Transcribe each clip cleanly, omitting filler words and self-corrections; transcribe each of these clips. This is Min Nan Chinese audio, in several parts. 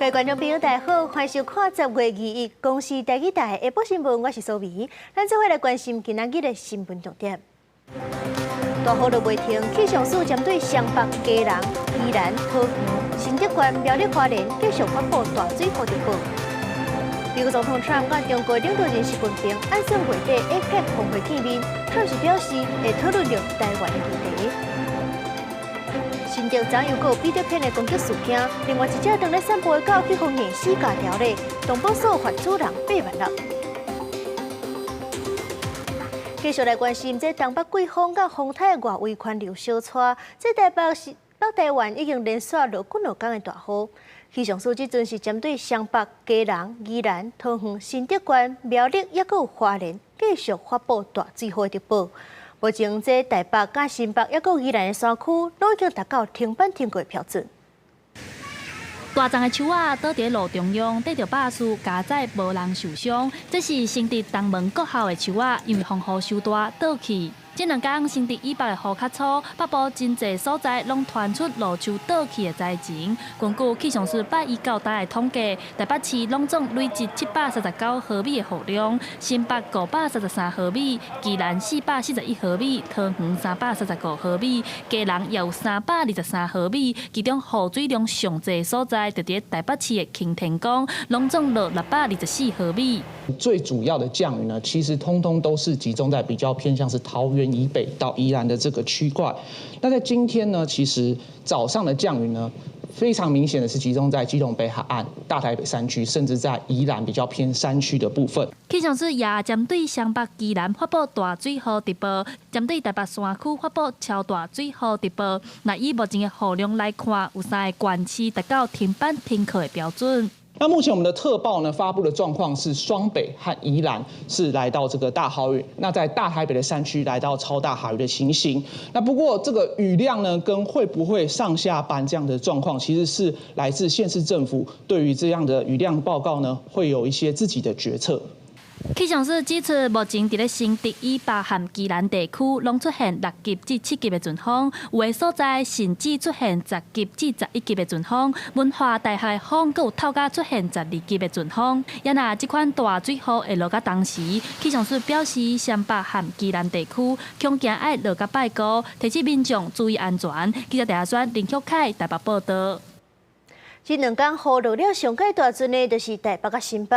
各位觀眾朋友，大家好，歡迎收看10月21公視台語台下晡新聞，我是蘇美。咱做伙來關心今仔日的新聞重點。大雨落袂停，氣象署針對雙北、基隆、宜蘭、桃園、新竹縣、苗栗、花蓮繼續發布大水雨特報。美國總統川普佮中國領導人習近平按算月底 APEC 峰會見面，川普是表示會討論著台灣的議題。新竹昨又閣有彼得潘的攻擊事件，另外一隻當咧散步的狗去予硬死咬著咧，動保所罰主人8萬6。繼續來關心這東北季風佮風颱外圍環流相帶，這台北是北台灣已經連續落幾兩工的大雨。氣象署這陣是針對雙北、基隆、宜蘭、桃園、新竹縣、苗栗，抑閣有花蓮，繼續發布大水雨特報。目前，這台北、佮新北，抑閣宜蘭的山區，攏已經達到停班停課標準。大叢的樹仔倒佇路中央，綴著巴士加載無人受傷。這是新竹東門國校的樹仔，因為風雨傷大倒去。這兩工新竹以北的雨較粗，北部真濟所在攏傳出路樹倒去的災情。根據氣象署拜一到今的統計，台北市攏總累積739毫米的雨量，新北533毫米，宜蘭441毫米，桃園335毫米，基隆也有323毫米。其中雨水量上濟所在，就佇台北市的擎天崗，攏總落624毫米。最主要的降雨呢，其實通通都是集中在比較偏向是桃園以北到宜蘭的這個區塊。那在今天呢，其實早上的降雨呢，非常明顯的是集中在基隆北海岸、大台北山區，甚至在宜蘭比較偏山區的部分。氣象署也針對雙北、宜蘭發布大水雨特報，針對台北山區發布超大水雨特報。那以目前的雨量來看，有三個縣市達到停班停課的標準。那目前我們的特報呢發布的狀況是雙北和宜蘭是來到這個大豪雨，那在大台北的山區來到超大豪雨的情形。那不過這個雨量呢，跟會不會上下班這樣的狀況，其實是來自縣市政府對於這樣的雨量報告呢，會有一些自己的決策。氣象署指出，目前佇咧新竹以北和宜蘭地區，攏出現6級至7級的陣風，有的所在甚至出現10級至11級的陣風。文化大學的風閣有透甲出現12級的陣風。也若這款大水雨會落甲當時，氣象署表示，雙北和宜蘭地區恐驚愛落甲拜五，提醒民眾注意安全。記者鄭阿選、林旭凱台北報道。這兩工雨落了上蓋大陣的，就是台北佮新北。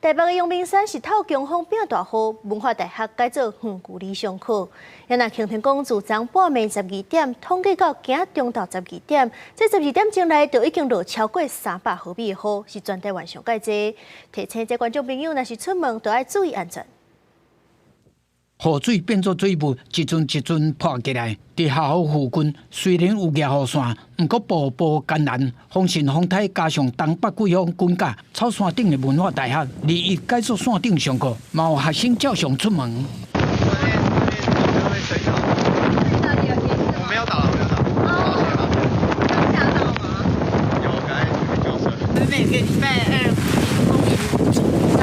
台北的陽明山是透強風變大雨，文化大學改做遠距離上課。也若擎天崗自昨半暝12點統計到今中晝十二點，這12點鐘內就已經落超過300毫米的雨，是全台灣上蓋濟。提醒這觀眾朋友，若是出門，都愛注意安全。雨水變做水霧，一陣一陣潑過來。佇學校附近雖然有舉雨傘，毋過步步艱難。風神風颱加上東北季風滾甲，草山頂的文化大學21改做線頂上課，嘛有學生照常出門。我沒有打，沒有打。嚇到嗎？有，剛才去救生。每個禮拜二風雨無阻上，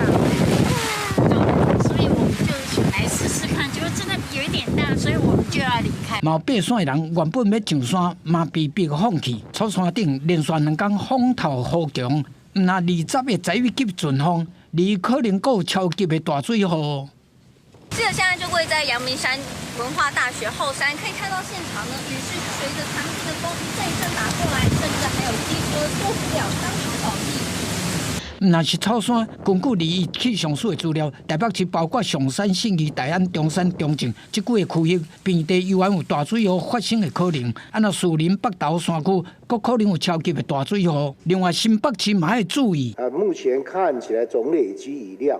所以我們就來試試看，結果真的有一點大，所以我們就要離開。嘛有爬山的人原本欲上山，嘛被逼放棄。草山頂連續兩工風透雨強，毋但20的11級陣風，而可能閣有超級的大水雨。記者現在就位在陽明山文化大學後山，可以看到現場呢，雨勢隨着強勁的風一陣一陣打過來，甚至還有機車過不了，當場倒地。毋但是草山，根據21氣象署的資料，台北市包括象山、信義、大安、中山、中正這幾个區域，平地猶原有大水雨發生的可能。啊，若士林、北投山區，閣可能有超級的大水雨。另外，新北市嘛愛注意。啊，目前看起來總累積雨量，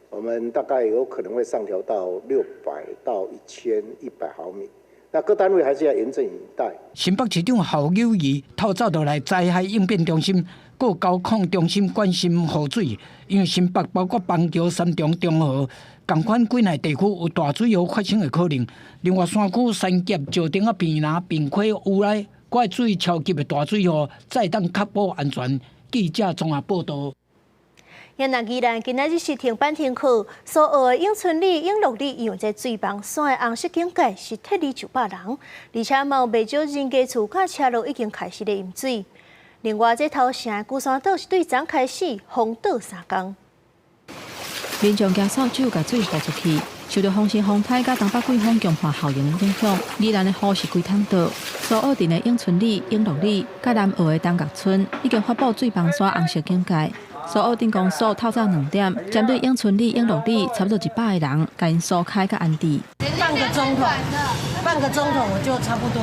我們大概有可能會上調到600到1100毫米。那各單位還是要嚴陣以待。新北市長侯友宜透早就來災害應變中心、閣交控中心關心雨水，因為新北包括板橋、三重、中和，仝款幾內地區有大水雨發生的可能。另外，山區三峽、石碇仔、坪林、平溪、烏來，閣愛注意超級的大水雨，才會當確保安全。記者綜合報道。也若宜蘭今仔日是停班停課，蘇澳的永春里、永樂里因為這水枋山的紅色警戒是撤離900人，而且嘛有袂少人家厝佮車路已經開始咧淹水。另外，這頭城的龜山島是對昨開始封島3工。民眾舉掃帚共水予出去，受到風神風颱佮東北季風強化效應影響，宜蘭的雨是規桶倒。蘇澳鎮的永春里、永樂里、佮南澳的東角村已經發布水崩山紅色警戒。蘇澳鎮公所透早2點，針對永春里、永樂里差不多100個人，共𪜶疏開佮安置。半個鐘頭，半個鐘頭我就差不多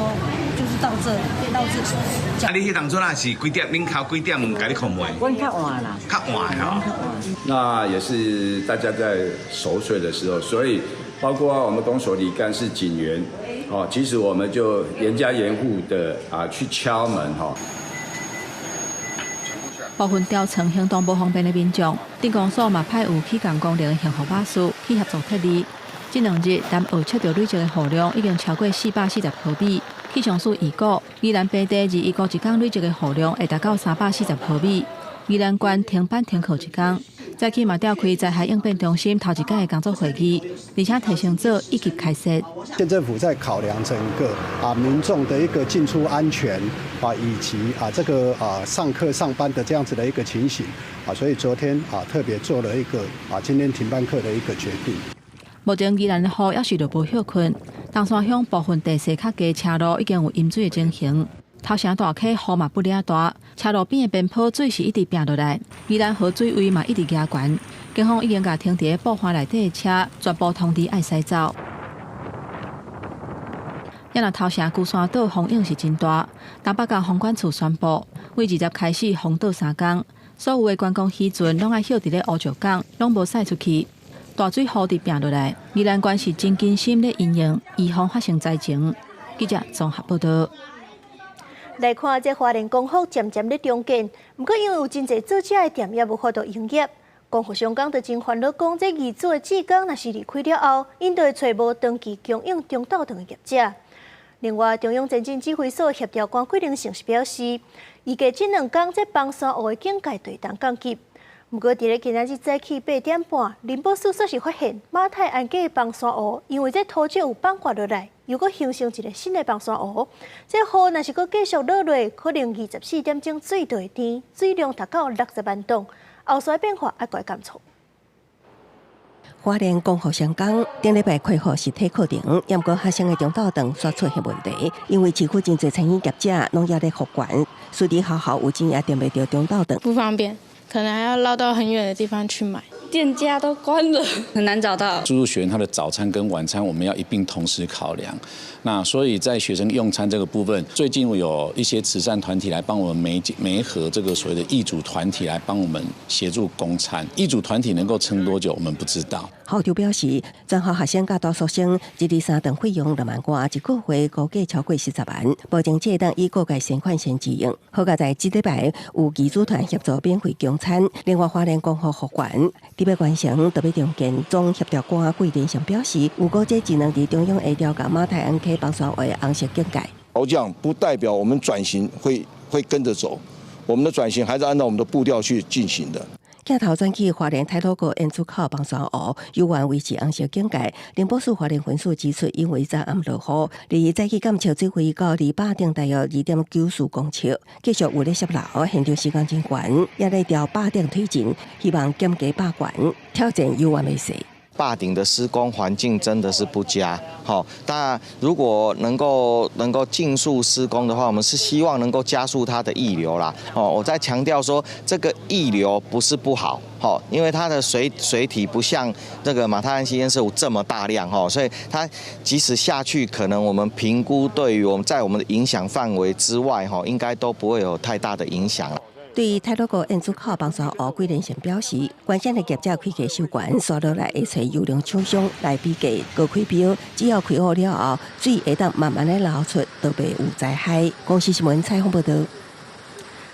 就是到這裡，到這裡。啊，你彼當陣啊是幾點？恁頭幾點共你敲門？阮較晚啦。較晚吼。那也是大家在熟睡的時候，所以包括我們公所里幹事警員，哦，其實我們就嚴家嚴戶的啊去敲門哈。部分調層行動無方便的民眾，鎮公所嘛派有起仝功能的幸福巴士去協助撤離。這2日南澳測著累積的雨量已經超過440毫米，氣象署預估，宜蘭平地21號一工累積的雨量會達到340毫米。宜蘭縣停班停課一工，早起嘛召開災害應變中心頭一擺的工作會議，而且提升做一級開設。縣政府在考量整個啊民眾的一個進出安全啊，以及啊這個啊上課上班的這樣子的一個情形啊，所以昨天啊特別做了一個啊今天停班課的一個決定。目前宜蘭的雨猶是落無歇睏，東山鄉部分地勢較低車路已經有淹水的情形。頭城大溪雨嘛不離大，車路邊的邊坡水是一直拚落來，宜蘭河水位嘛一直加懸，警方已經共停佇布環內底的車全部通知愛駛走。也若頭城龜山島風湧是真大，東北角航管處宣布，對20開始封島3工，所有的觀光漁船攏愛歇佇咧烏石港，攏無駛出去。大水雨直拚落來，宜蘭縣是真謹心咧因應，預防發生災情。記者綜合報道。來看這花蓮光復漸漸咧重建，毋過因為有真濟做食的店猶無法度營業，光復商工就真煩惱，講這業主的志工若是離開了後，𪜶就會揣無長期供應中晝頓的業者。另外，中央前進指揮所協調官桂林成是表示，預計這2工這枋山霧的警戒就會當降級。毋過，佇咧今仔日早起8點半，林保署煞是發現馬太鞍溪枋山湖，因為這土石有放掛落來，又閣形成一個新的枋山湖。這雨若是閣繼續落落，可能24點鐘水就會甜，水量達到60萬噸。後續變化愛閣監測。花蓮光復商工頂禮拜恢復實體課程，毋過學生的中晝頓煞出現問題，因為市區真濟餐飲業者攏猶咧復原，私立學校有錢也訂袂著中晝頓，不方便。可能還要繞到很遠的地方去買，店家都關了，很難找到。住宿學員他的早餐跟晚餐，我們要一併同時考量。那所以在學生用餐這個部分，最近有一些慈善團體來幫我們媒媒合這個所謂的義煮團體來幫我們協助供餐。義煮團體能夠撐多久，我們不知道。校長表示，全校學生佮住宿生一日三頓費用2萬外，一個月估計超過40萬。目前這會當以各界善款先支應。好佳哉這禮拜有義煮團協助免費供餐，另外花蓮光復復原，特別完成特別重建總協調官桂林祥表示，有估這只能佇中央下調共馬太鞍溪枋山湖紅色警戒。調降不代表我們轉型會跟着走，我們的轉型還是按照我們的步調去進行的。鏡頭轉去花蓮太魯閣演出口枋山湖，猶原維持紅色警戒。林寶樹花蓮分署指出，因為昨暗落雨，二早起監測水位到離壩頂大約2.94公尺，繼續有咧洩漏，現場施工人員也咧調壩頂推進，希望減低壩懸，挑戰猶原袂細。壩頂的施工環境真的是不佳，好，但如果能夠盡速施工的話，我們是希望能夠加速它的溢流啦。哦，我再強調說，這個溢流不是不好，好，因為它的水體不像這個馬太鞍溪堰塞湖這麼大量，哈，所以它即使下去，可能我們評估對於我們在我們的影響範圍之外，哈，應該都不會有太大的影響。對太魯閣演出口枋山湖，桂連成表示，關鍵的業者開價收懸，紲落來會揣優良廠商來比價，閣開標，只要開好了後，水會當慢慢的流出，都袂有災害。公視新聞採訪報導。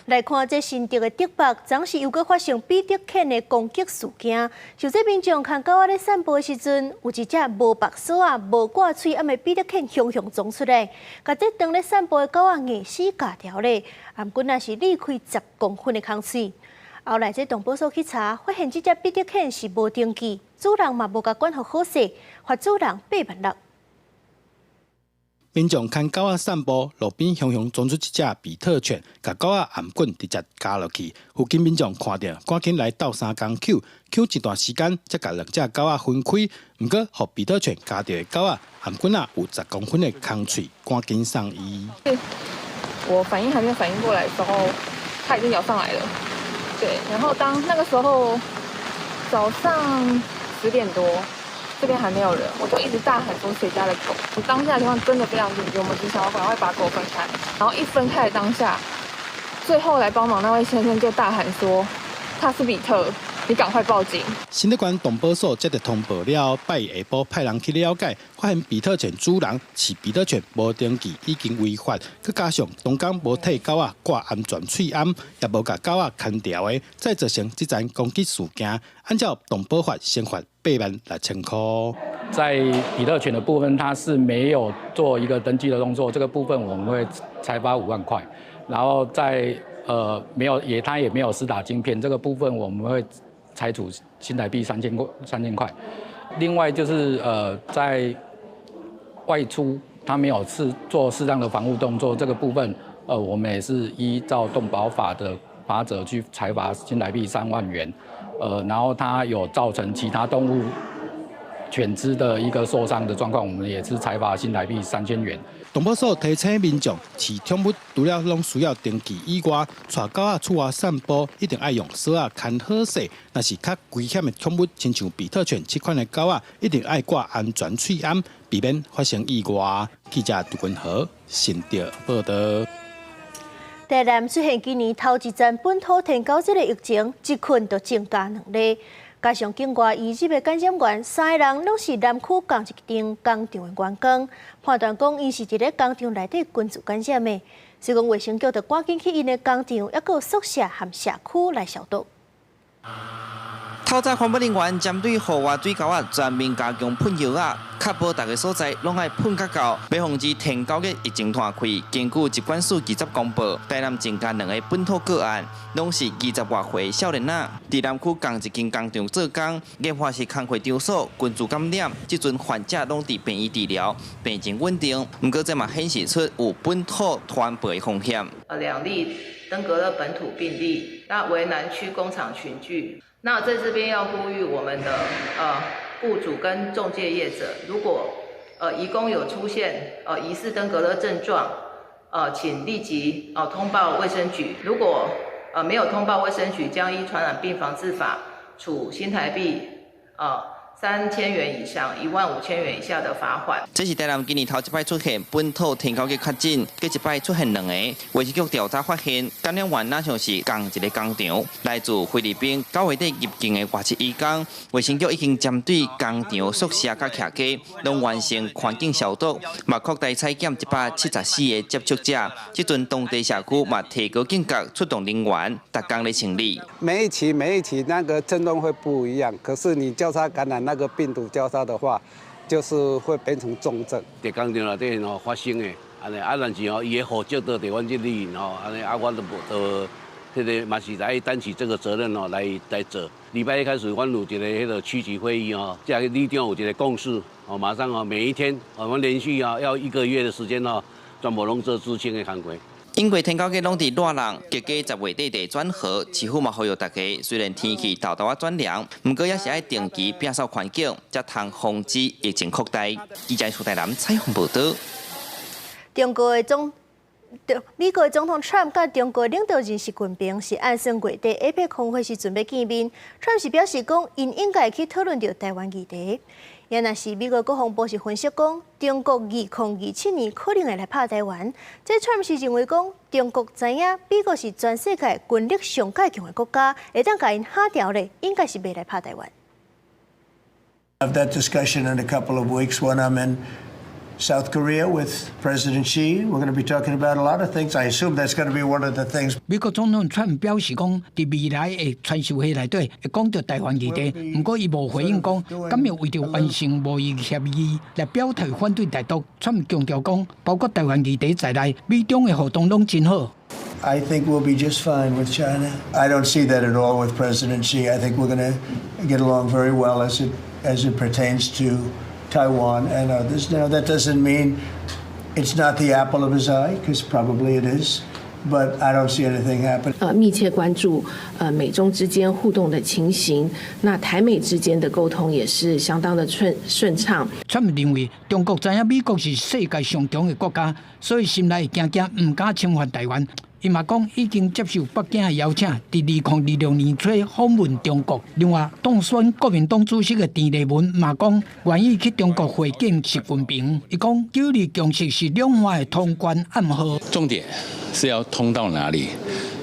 來看這新竹的竹北，昨是又閣發生比特犬的攻擊事件。就這民眾牽狗仔咧散步的時陣，有一隻無縛鎖仔、無掛喙罨的比特犬雄雄衝出來，共這當咧散步的狗仔硬死咬著咧，毋過若是裂開10公分的空喙。後來這動保所去查，發現這隻比特犬是無登記，主人嘛無共管予好勢，罰主人8萬6。民眾牽狗仔散步，路邊雄雄衝出一隻比特犬，共狗仔頷頸直接咬落去。附近民眾看著，趕緊來鬥相共抾，抾一段時間，才共兩隻狗仔分開。毋過，予比特犬咬著的狗仔頷頸仔有10公分的空喙，趕緊送醫。我反應還沒有反應過來的時候，它已經咬上來了。對，然後當那個時候早上10點多。這邊還沒有人，我就一直大喊說誰家的狗。我當下的情況真的非常緊急，我們只想要趕快把狗分開。然後一分開的當下，最後來幫忙那位先生就大喊說他是比特，你趕快報警。新竹縣動保所接到通報了，拜二下晡派人去了解，發現比特犬主人飼比特犬無登記已經違法，閣加上當工無替狗仔掛安全喙頷，也無共狗仔牽牢的，再造成這樁攻擊事件。按照動保法，懲罰86,000塊。在比特犬的部分，它是沒有做一個登記的動作，這個部分我們會裁罰5萬塊。然後在沒有也，它也沒有施打晶片，這個部分我們會裁處新台幣3000塊。另外就是在外出，它沒有是做適當的防護動作，這個部分我們也是依照動保法的法則去裁罰新台幣3萬元。然後它有造成其他動物犬隻的一個受傷的狀況，我們也是裁罰新台幣3000元。動保所提醒民眾，飼寵物除了攏需要登記以外，帶狗仔出外散步一定愛用索仔牽好勢。若是較危險的寵物，親像比特犬這款的狗仔，一定愛掛安全喙頷，避免發生意外。記者杜君和新竹報道。台南出現今年頭一陣本土天狗這个疫情，一群就增加兩例，加上境外移入的感染源，三个人攏是南區仝一間工廠的員工，判斷講𪜶是佇咧工廠內底群聚感染的，所以講衛生局就趕緊去𪜶的工廠，抑閣宿舍和社區來消毒。透早環保人員針對戶外水溝仔全面加強噴藥仔，確保逐个所在攏愛噴甲夠，欲防止天狗的疫情湠開。根據疾管署二十公報，台南增加兩个本土個案，攏是20外歲少年仔，佇南區仝一間工廠做工，研判是工課場所群聚感染，這陣患者攏佇病院治療，病情穩定。毋過這嘛顯示出有本土傳播的風險。兩例登革熱本土病例，那為南區工廠群聚。那在這邊要呼籲我們的雇主跟仲介業者，如果移工有出現疑似登革熱症狀，請立即通報衛生局。如果沒有通報衛生局，將依傳染病防治法處新台幣3000元以上15,000元以下的罰款。這是台南今年頭一擺出現本土天狗的確診，閣一擺出現兩個。衛生局調查發現，感染源若像是仝一个工廠，來自菲律賓9月底入境的外籍移工。衛生局已經針對工廠宿舍佮徛家，攏完成環境消毒，嘛擴大採檢174個接觸者。這陣當地社區嘛提高警覺，出動人員，逐工咧清理。每一期每一期那個症狀會不一樣，可是你交叉感染那個病毒交叉的話，就是會變成重症。佇工廠內底吼發生的，按呢啊，但是吼伊的戶籍都佇阮這裡吼，按呢啊，阮都無都，這个嘛是來擔起這個責任哦，來做。禮拜一開始，阮有一个彼个區級會議哦，這个里長有一個共識，哦，馬上哦，每一天我們連續啊要一個月的時間哦，全部攏做孳清的工作。因為天狗月攏佇熱人，結果10月底就會轉和，市府嘛呼籲大家，雖然天氣沓沓仔轉涼，毋過也是愛定期摒掃環境，才通防止疫情擴大。記者蘇台南採訪報導。中國的總美國總統川普佮中國領導人習近平是按算月底 APEC 峰會時陣欲見面，川普是表示講，𪜶應該去討論著台灣議題。也若是美國國防部是分析講，中國2027年可能會來拍台灣。這川普是認為講，中國知影美國是全世界軍力上蓋強的國家，會當共𪜶嚇著咧，應該是袂來拍台灣。 Have that discussion in a couple of weeks when I'm in South Korea with President Xi. We're going to be talking about a lot of things. I assume that's going to be one of the things. 美國總統川普表示講，佇未來的川習會內底會講著台灣議題，毋過伊無回應講，敢會為著完成貿易協議來表態反對台獨。川普強調講，包括台灣議題在內，美中的互動攏真好。 I think we'll be just fine with China. I don't see that at all with President Xi. I think we're going to get along very well as it pertains to Taiwan and others. Now, that doesn't mean It's not the apple of his eye, because probably it is, but I don't see anything happen. 密切關注美中之間互動的情形，那台美之間的溝通也是相當的順暢。川普認為中國知影美國是世界上強的國家，所以心內驚驚，毋敢侵犯台灣。伊嘛講已經接受北京的邀請，佇2026年初訪問中國。另外，當選國民黨主席的鄭麗文嘛講願意去中國會見習近平。伊講九二共識是兩岸的通關暗號。重點是要通到哪裡？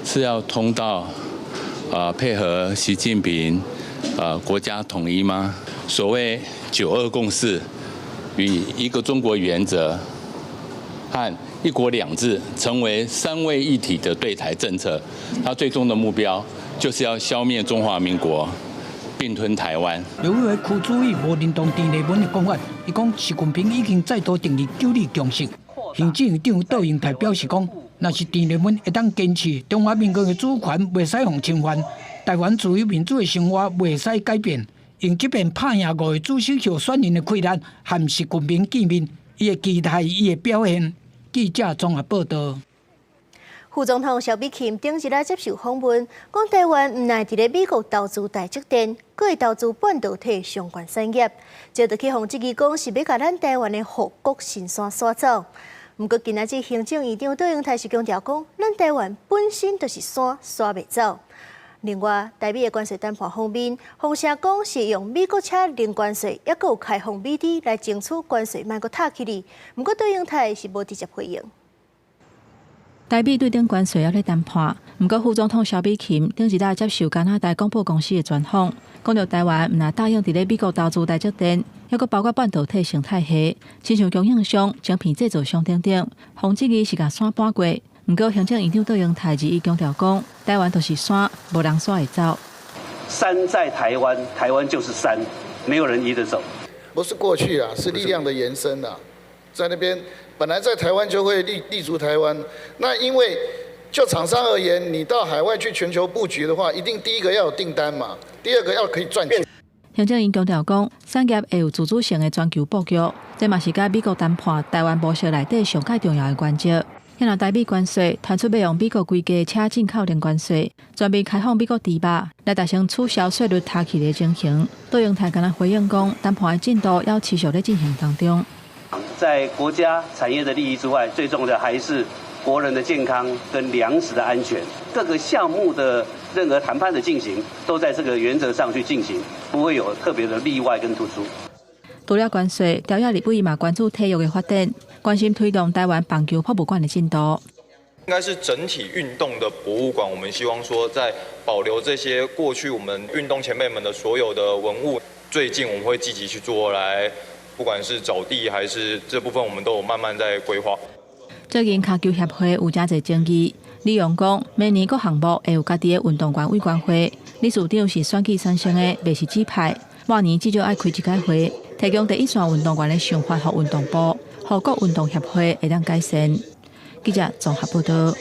是要通到配合習近平國家統一嗎？所謂九二共識與一個中國原則和一國兩制成為三位一體的對台政策，它最終的目標就是要消滅中華民國，併吞台灣。立委邱注意無認同鄭麗文的講法，伊講習近平已經再度定義九二共識。行政院長杜英台表示講，若是鄭麗文會當堅持中華民國的主權袂使予侵犯，台灣自由民主的生活袂使改變，用這邊拍贏五個主席候選人的氣力，和習近平見面，伊會期待伊的表現。記者綜合報道。副總統蕭美琴頂日來接受訪問，講台灣毋但佇咧美國投資台積電，閣會投資半導體相關產業，這就去予質疑講是欲共咱台灣的護國神山徙走。毋過今仔日行政院長卓榮泰是強調講，咱台灣本身就是山，徙袂走。另外，台美的關稅談判方面，風聲講是用美國車零關稅，抑閣有開放美豬來爭取關稅，莫閣塔起哩。毋過卓榮泰是無直接回應。台美對等關稅猶咧談判，毋過副總統蕭美琴頂一日接受加拿大廣播公司的專訪，講著台灣毋但答應佇咧美國投資台積電，抑閣包括半導體生態系，親像供應商、晶片製造商等等，予質疑是共山搬過。毋過行政院長卓榮泰日強調講，台灣就是山，無人徙會走。山在台灣，台灣就是山，沒有人移得走。不是過去啊，是力量的延伸啊，在那邊本來在台灣就會立足台灣，那因為就廠商而言，你到海外去全球布局的話，一定第一個要有訂單嘛，第二個要可以賺錢。行政院強調講，產業會有自主性的全球布局，這嘛是佮美國談判台灣模式內底上蓋重要的原則。若台美關稅傳出欲用美國規家車進口零關稅，全面開放美國豬肉，來達成取消稅率差距的情形。卓榮泰敢若回應講，談判的進度猶持續咧進行當中。在國家產業的利益之外，最重要的還是國人的健康跟糧食的安全。各個項目的任何談判的進行，都在這個原則上去進行，不會有特別的例外跟突出。除了關稅，朝野立委嘛關注體育的發展，關心推動台灣棒球博物館的進度。應該是整體運動的博物館，我們希望說在保留這些過去我們運動前輩們的所有的文物。最近我們會積極去做來，不管是找地還是這部分，我們都有慢慢在規劃。最近跤球協會有誠濟爭議，李勇講，明年各項目會有家己的運動員委員會，理事長是選舉產生的，袂是指派。每年至少愛開一擺會，提供第一線運動員的想法予運動部，予各運動協會會當改善。記者綜合報道。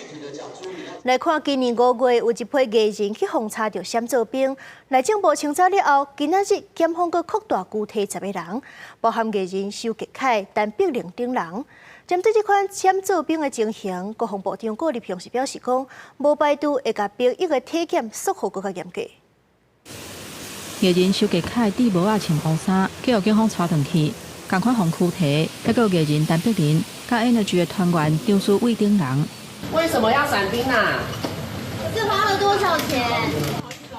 來看今年5月有一批藝人去予查著閃做兵，內政部清查了後，今仔日檢方閣擴大拘提10個人，包含藝人修杰楷、陳碧玲等人。針對這款閃做兵的情形，國防部長郭立雄是表示講，無排除會共兵役的體檢縮予閣較嚴格。藝人修杰楷戴帽仔穿烏衫，去予警方帶轉去，仝款予拘提，抑閣有藝人陳碧玲、佮 Energy 的團員張書偉等人。為什麼要傘兵啊？這花了多少錢？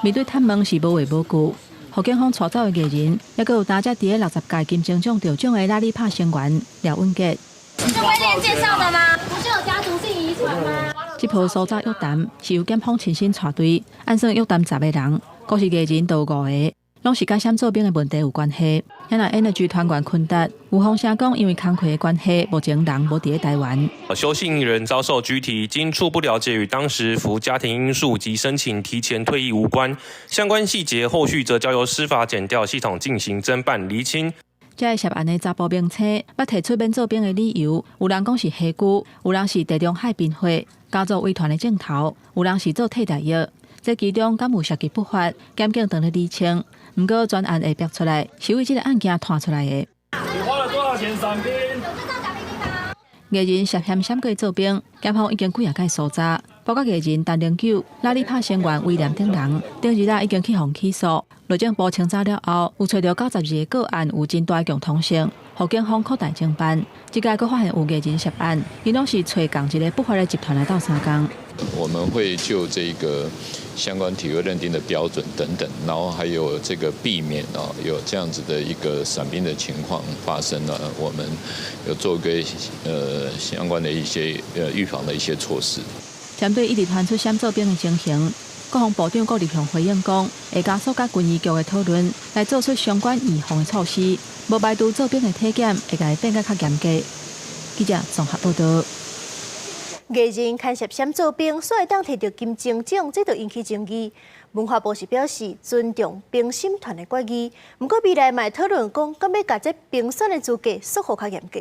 面對探問是無話無句，予警方帶走的藝人，抑閣有擔遮佇咧60屆金鐘獎得獎的拉力跑成員廖允傑。是威廉介紹的嗎？不是有家族性遺傳嗎？這波搜查約談是由檢方親身帶隊，按算約談10個人，閣是藝人就有五個，攏是佮閃做兵的問題有關係。遐若 Energy 團員坤達有風聲講，因為工課的關係，目前人無佇咧台灣。修姓人遭受拘提，經初步了解與當時符家庭因素及申請提前退役無關，相關細節後續則交由司法檢調系統進行偵辦釐清。這个涉案的查埔明星，捌提出免做兵的理由，有人講是黑龜，有人是地中海貧血，家族遺傳的症頭，有人是做替代藥。這其中敢有涉及不法？檢警正咧釐清。毋過專案會逼出來，是為這个案件拖出來的。你花了多少錢傘兵？藝人涉嫌閃過做兵，檢方已經幾仔擺搜查，包括藝人陳零九、拉里帕成員威廉等人，頂日仔已經去予起訴。內政部清查了後，有揣著92個個案有真大共通性，予警方擴大偵辦。這屆閣發現有藝人涉案，𪜶攏是揣仝一个不法的集團來鬥相共。我們會就這個相關體位認定的標準等等，然後還有這個避免啊有這樣子的一個傘兵的情況發生呢，我們有做個相關的一些預防的一些措施。針對一直傳出閃做兵的情形，國防部長郭立雄回應講，會加速佮軍醫局的討論，來做出相關預防的措施，無排除做兵的體檢會共伊變甲較嚴格。記者綜合報道。藝人牽涉閃做兵，煞會當提著金鐘獎，這就引起爭議。文化部是表示尊重評審團的決議，毋過未來嘛會討論講，敢欲共這評選的資格束縛較嚴格。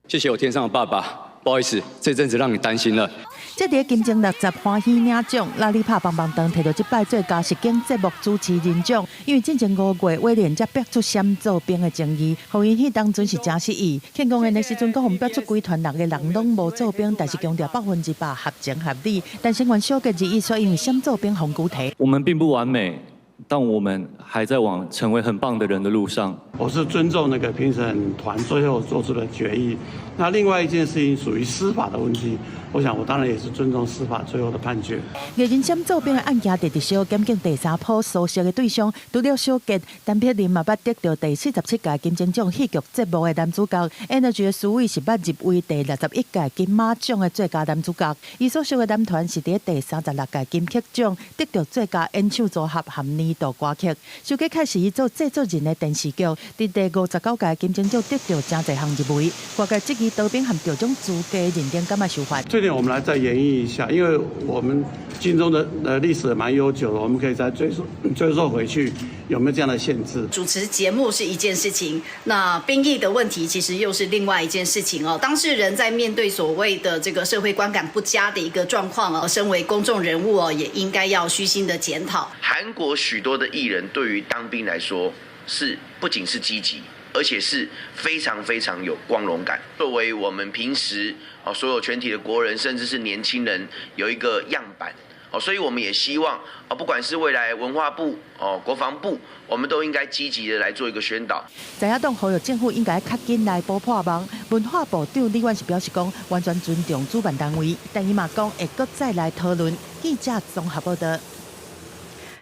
謝謝我天上的爸爸，不好意思，這陣子讓你擔心了。這佇金鐘60歡喜領獎，拉里拍棒棒糖提著這擺最佳實境節目主持人獎，因為進前5月威廉才爆出閃做兵的爭議，予𪜶彼當陣是誠失意。慶功宴的時陣，閣予爆出規團六个人攏無做兵，但是強調100%合情合理。但成員小傑二一說，因為閃做兵予拒提。我們並不完美，但我們還在往成為很棒的人的路上。我是尊重那個評審團最後做出的決議。那另外一件事情屬於司法的問題，我想我當然也是尊重司法最後的判決。藝人閃做兵的案件，佇直小檢警第三波搜索的對象，除了小傑、陳柏霖嘛，捌得著第47屆金鐘獎戲劇節目的男主角，Energy 的蘇偉是捌入圍第61屆金馬獎的最佳男主角。伊所屬的男團是佇第36屆金曲獎得著最佳演唱組合和年度歌曲。小傑開始伊做製作人的電視劇，佇第59屆金鐘獎得著誠濟項入圍。外界質疑當兵和得獎資格認定敢會受罰。這點我們來再研議一下，因為我們金鐘的歷史蠻悠久的，我們可以再追溯回去，有沒有這樣的限制？主持節目是一件事情，那兵役的問題其實又是另外一件事情哦。當事人在面對所謂的這個社會觀感不佳的一個狀況哦，身為公眾人物哦，也應該要虛心的檢討。韓國許多的藝人對於當兵來說，是不僅是積極，而且是非常非常有光榮感。作為我們平時哦，所有全體的國人，甚至是年輕人，有一個樣板哦，所以我們也希望哦，不管是未來文化部哦、國防部，我們都應該積極的來做一個宣導。在野黨呼籲政府應該較緊來補破網。文化部長李婉是表示講，完全尊重主辦單位，但伊嘛講會閣再來討論。記者綜合報道。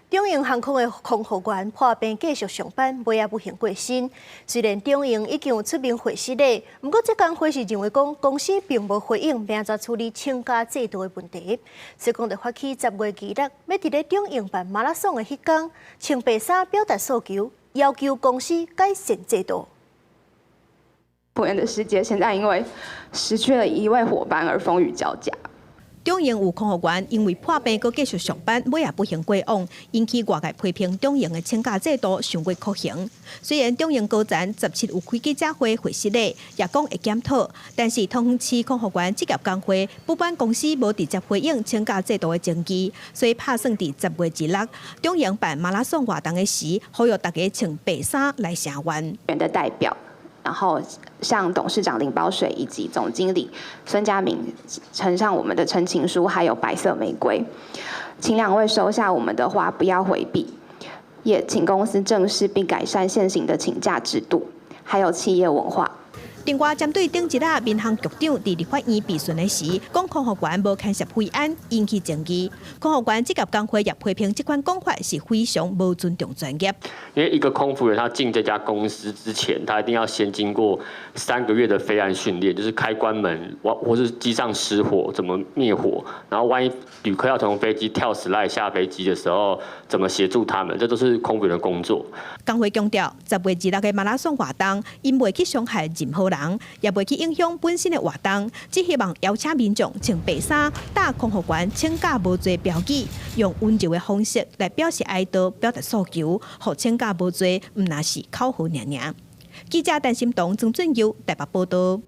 長榮航空的空服員破病繼續上班，尾仔不幸過身。雖然長榮已經有出面回釋咧，毋過這工會是認為講公司並無回應欲按怎處理請假制度的問題。所以講就發起10月26，欲佇咧長榮辦馬拉松的彼工，穿白衫表達訴求，要求公司改善制度。不然的世界現在因為失去了一位夥伴而風雨交加。長榮有空服員因為破病，閣繼續上班，尾仔不幸過往，引起外界批評長榮的請假制度傷過酷刑。雖然長榮高層17有開記者會回釋咧，也講會檢討，但是桃園市空服員職業工會不滿公司無直接回應請假制度的爭議，所以拍算佇10月26，長榮辦馬拉松活動的時，呼籲大家穿白衫來聲援。員的代表。然後向董事長林寶水以及總經理孫家明呈上我們的陳情書，還有白色玫瑰，請兩位收下我們的花，不要迴避，也請公司正視並改善現行的請假制度，還有企業文化。另外，針對頂一日民航局長佇立法院備詢的時，講空服員無牽涉飛安，引起爭議。空服員職業工會也批評這款講法是非常無尊重專業。因為一個空服員他進這家公司之前，他一定要先經過3個月的飛安訓練，就是開關門，或是機上失火怎麼滅火，然後萬一旅客要從飛機跳 slide 下飛機的時候，怎麼協助他們，這都是空服員的工作。工會強調，10月26的馬拉松活動，𪜶袂去傷害任何人，也袂去影響本身的活動，只希望邀請民眾穿白衫，打空服員請假無罪標語，用溫柔的方式來表示哀悼，表達訴求，予請假無罪，毋但是口號爾爾。記者陳心彤、曾俊佑台北報道。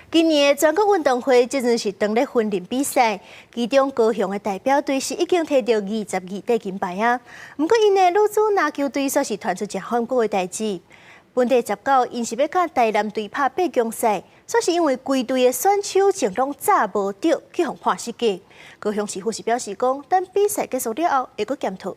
今年的全國運動會，這陣是當咧訓練比賽，其中高雄的代表隊是已經提著22塊金牌啊。毋過，𪜶的女子籃球隊煞是傳出誠反骨的代誌。問題19，𪜶是欲佮台南隊拍八強賽，煞是因為規隊的選手證攏紮無著，去予判失格。高雄市府是表示講，等比賽結束了後，會閣檢討。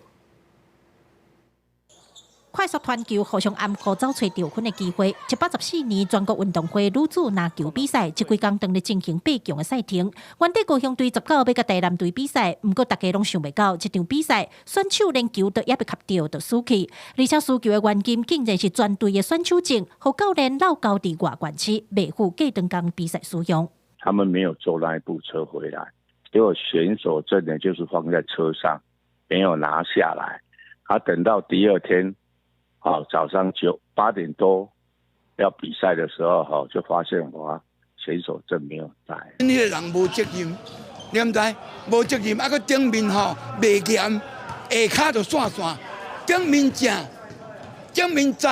快速傳球互相掩護，走揣著分的機會。114年全國運動會女子籃球比賽，這幾工當咧進行八強的賽程。原底高雄隊19欲佮台南隊比賽，毋過大家攏想袂到，這場比賽選手連球都猶未磕著就輸去，而且輸球的原因竟然是全隊的選手證，予教練落交佇外縣市，袂赴隔當工比賽使用。他們沒有坐那一部車回來，結果選手證呢就是放在車上，沒有拿下來。他等到第二天。好，早上9、8點多要比賽的時候，哈，就發現我選手證沒有帶。彼个人無責任，你敢知？無責任，啊，閣頂面吼袂嚴，下跤就散散，頂面正，頂面知。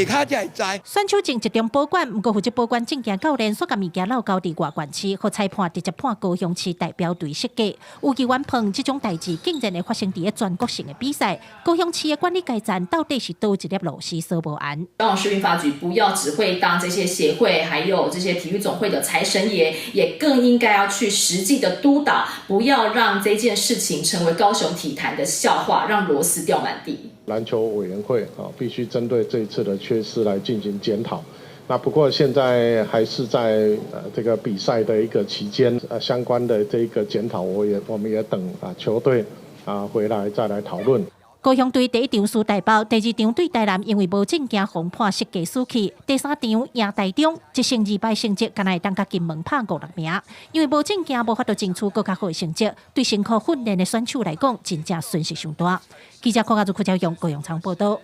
下跤才會知。選手證集中保管，毋過負責保管證件教練，煞共物件落交佇外縣市，予裁判直接判高雄市代表隊失格。有球員問這種代誌竟然會發生佇咧全國性的比賽，高雄市的管理階層到底是佗一粒螺絲鎖無絚？希望市運發局不要只會當這些協會，還有這些體育總會的財神爺，也更應該要去實際的督導，不要讓這件事情成為高雄體壇的笑話，讓螺絲掉滿地。籃球委員會啊，必須針對這一次的缺失來進行檢討。那不過現在還是在這個比賽的一個期間，相關的這個檢討，我們也等啊球隊啊回來再來討論。高雄隊第一場輸台北，第二場對台南，因為無證件予判失格輸去。第三場贏台中，一勝二敗成績，敢若會當共金門拍五六名。因為無證件，無法度爭取閣較好的成績，對辛苦訓練的選手來講，真正損失傷大。記者柯家祖、柯家勇、高永昌報道。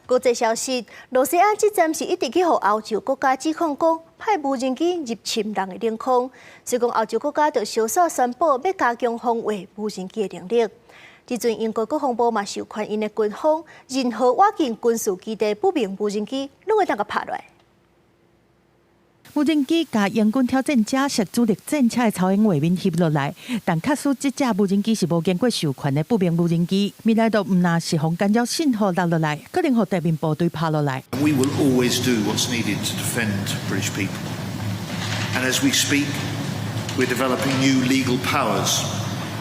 國際消息，露西亞這陣是一直去予歐洲國家指控講派無人機入侵人的領空，所以講歐洲國家就相數宣布欲加強防衛無人機的能力。這陣英國國防部嘛授權𪜶的軍方，任何倚近軍事基地不明無人機，攏會當共拍落來。無人機共英軍挑戰者式主力戰車的超影畫面翕落來，但確實這架無人機是無經過授權的不明無人機，未來都毋若是予干擾信號落落來，可能予地面部隊拍落來。 We will always do what's needed to defend British people. And as we speak, we're developing new legal powers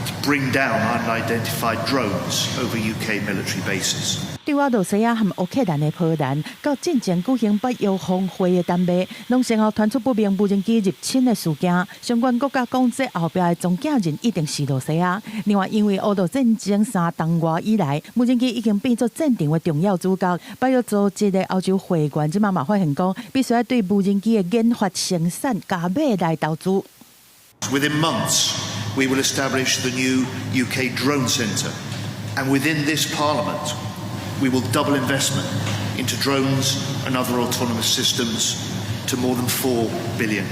to bring down unidentified drones over UK military bases. 對俄羅斯和烏克蘭的波蘭，到進前舉行北約峰會的丹麥，攏先後傳出不明無人機入侵的事件。相關國家講，這後壁的中間人一定是羅西亞。另外，因為烏俄戰爭3冬外以來，無人機已經變做戰場的重要主角。北約組織的歐洲會員這馬嘛發現講，必須愛對無人機的研發生產加碼來投資。 Within months, we will establish the new UK Drone Centre, and within this Parliament, we will double investment into drones and other autonomous systems to more than £4 billion.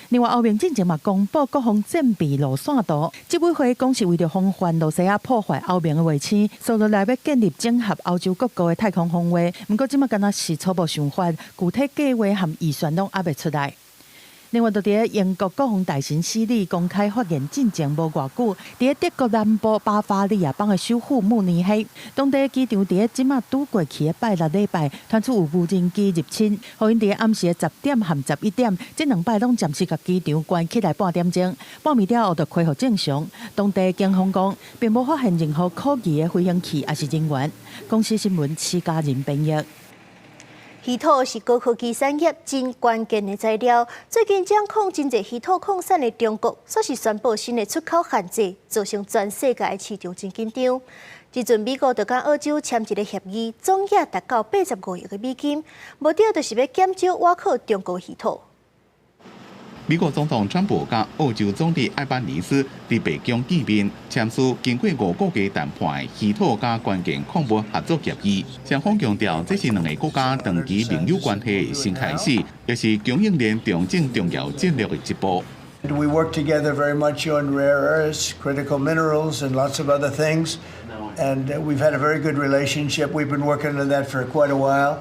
另外，歐盟進前嘛公布國防戰備路線圖，執委會講是為著防範羅西亞破壞歐盟的衛星，所以來欲建立整合歐洲各國的太空防衛。毋過，這馬敢若是初步想法，具體計劃和預算攏猶未出來。另外，就佇英國國防大臣史利公開發言進前無偌久，佇德國南部巴伐利亞邦的首府慕尼黑，當地機場佇咧這馬拄過去的拜六禮拜，傳出有無人機入侵，予𪜶佇暗時的10點和11點，這兩擺攏暫時共機場關起來半點鐘，半暝了後就恢復正常。當地警方講，並無發現任何可疑的飛行器抑是人員。公視新聞施嘉仁編譯。稀土是高科技產業真關鍵的材料。最近掌控真濟稀土礦產的中國，煞是宣布新的出口限制，造成全世界的市場真緊張。這陣美國就佮澳洲簽一個協議，總額達到85億的美金，目的就是欲減少倚靠中國稀土。美國總統川普佮澳洲總理艾班尼斯佇白宮見面，簽署經過5個月談判的稀土佮關鍵礦物合作協議。雙方強調，這是兩个國家長期盟友關係的新開始，也是供應鏈重整重要戰略的一步。 We work together very much on rare earths, critical minerals, and lots of other things. And we've had a very good relationship. We've been working on that for quite a while.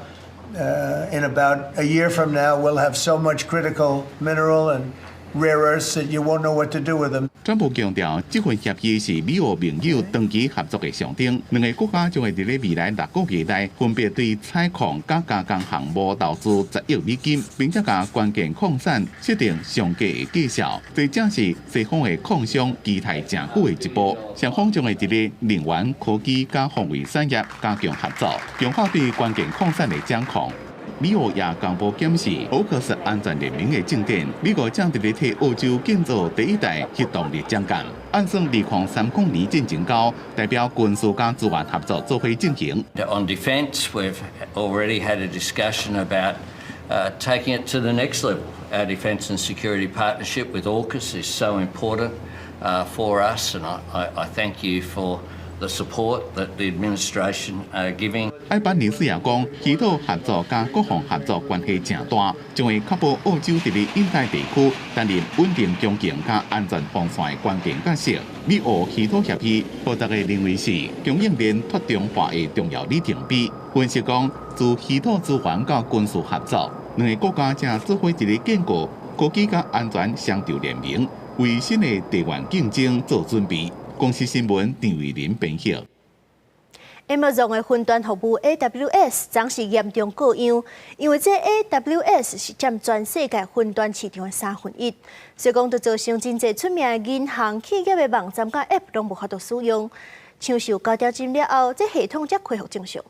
In about a year from now, we'll have so much critical mineral and Rare earths that you won't know what to do with them. 川普強調，這份協議是美澳盟友長期合作的象徵。兩个國家將會佇咧未來6個月內，分別對採礦佮加工項目投資10億美金，並且共關鍵礦產設定上低的價數。這正是西方的礦商期待誠久的一步。雙方將會佇咧能源、科技佮防衛產業加強合作，強化對關鍵礦產的掌控。美澳也公布檢視奧克斯安全聯盟的進展。美國正佇咧替澳洲建造第一代核動力槳艦。按算2030年進前到，代表軍事佮資源合作做伙進行。 On defence, we've already had a discussion about taking it to the next level. Our defence and security partnership with AUKUS is so important for us, and I thank you for the support that the administration are giving. 艾班尼斯也講，稀土合作佮國防合作關係誠大，將會確保澳洲佇咧印太地區擔任穩定供應佮安全防線的關鍵角色。美澳稀土協議，予大家認為是供應鏈脫中化的重要里程碑。分析講，自稀土資源到軍事合作，兩个國家正做伙佇咧建構科技佮安全雙軸聯盟，為新的地緣競爭做準備。公視新聞張偉林編譯。 Amazon 的雲端服務 AWS 昨是嚴重告癢，因為這 AWS 是佔全世界雲端市場的1/3，所以講就造成真濟出名的銀行、企業的網站佮 App 攏無法度使用。搶修交調針了後，這系統才恢復正常。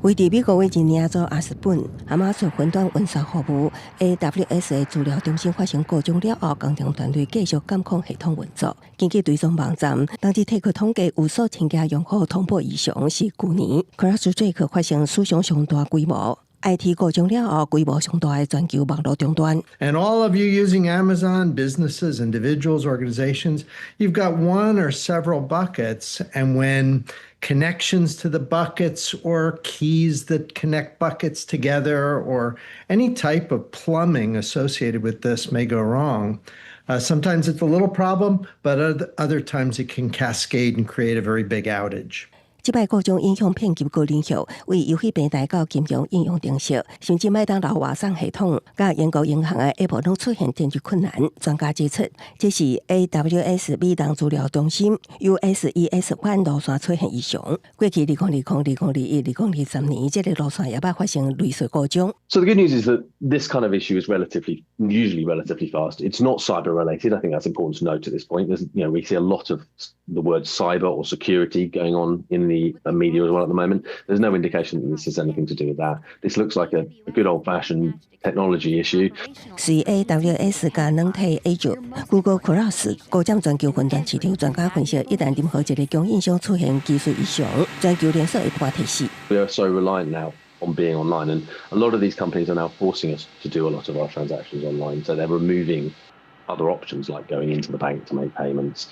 位佇美國維吉尼亞州阿斯本，亞馬遜雲端運算服務 AWS 的資料中心發生故障了後，工程團隊繼續監控系統運作。根據追蹤網站，當日提出統計有數千家用戶通報異常，是舊年 CrowdStrike 發生史上上大規模 IT 故障了後，規模上大的全球網路中斷。 And all of you using Amazon, businesses, individuals, organizations, you've got one or several buckets, and when connections to the buckets or keys that connect buckets together or any type of plumbing associated with this may go wrong. Sometimes it's a little problem, but other times it can cascade and create a very big outage. 這擺故障影響遍及各領域，為遊戲平台到金融應用程式，甚至麥當勞外送系統，佮英國銀行的 App 攏出現電子困難。專家指出，這是 AWS 美東資料中心 US-ES1 路線出現異常。過去2020、2021、2023年，這个路線也捌發生類似故障。 So the good news is that this kind of issue is usually relatively fast. It's not cyber related. I think that's important to note at this point. We see a lot of the word cyber or security going on in the media as well at the moment. There's no indication that this has anything to do with that. This looks like a good old-fashioned technology issue. 隨 AWS 佮軟體 Azure、Google Cloud 各佔全球雲端市場，專家分析，一旦任何一个供應商出現技術異常，全球連鎖會半停死。 We are so reliant now on being online, and a lot of these companies are now forcing us to do a lot of our transactions online. So they're removing other options like going into the bank to make payments.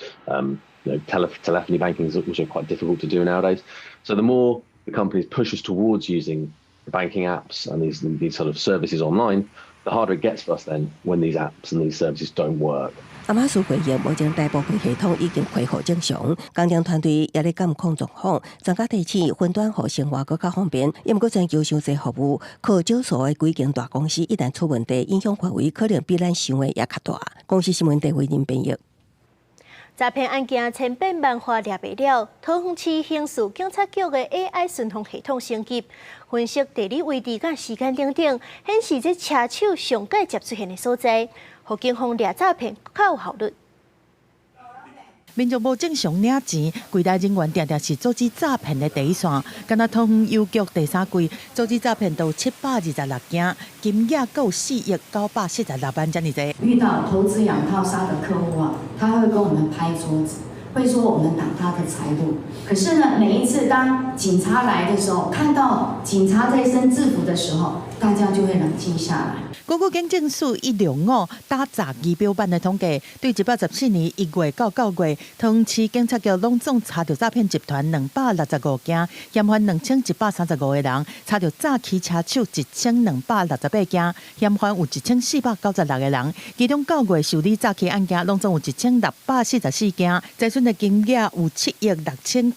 Telephony banking is also quite difficult to do nowadays. So the more the companies push us towards using the banking apps and these sort of services online, the harder it gets for us then when these apps and these services don't work. 亞馬遜回應，目前大部分系統已經恢復正常，工程團隊也咧監控狀況。專家提醒，雲端予生活閣較方便，毋過全球傷濟服務，靠少數的幾間大公司一旦出問題，影響範圍可能比咱想的也較大。公視新聞鄭慧玲編譯。詐騙案件千變萬化掠袂了，桃園市刑事警察局的 AI 巡防系統升級，分析地理位置佮時間等等，顯示這車手上蓋捷出現的所在，予警方掠詐騙較有效率。民眾無正常領錢，櫃台人員定定是阻止詐騙的第一線。敢若桃園郵局第三季阻止詐騙都726件，金額閣有4億946萬遮爾濟。遇到投資養套殺的客戶啊，他會跟我們拍桌子，會說我們擋他的財路。可是呢，每一次當警察來的時候，看到警察這身制服的時候，大家就會冷靜下來。根據警政署165打詐儀表板的統計，對114年1月到9月，桃園市警察局攏總查著詐騙集團265件，嫌犯2135個人，查著詐欺車手1268件，嫌犯有1496個人。其中9月受理詐欺案件攏總有1644件，財損的金額有7億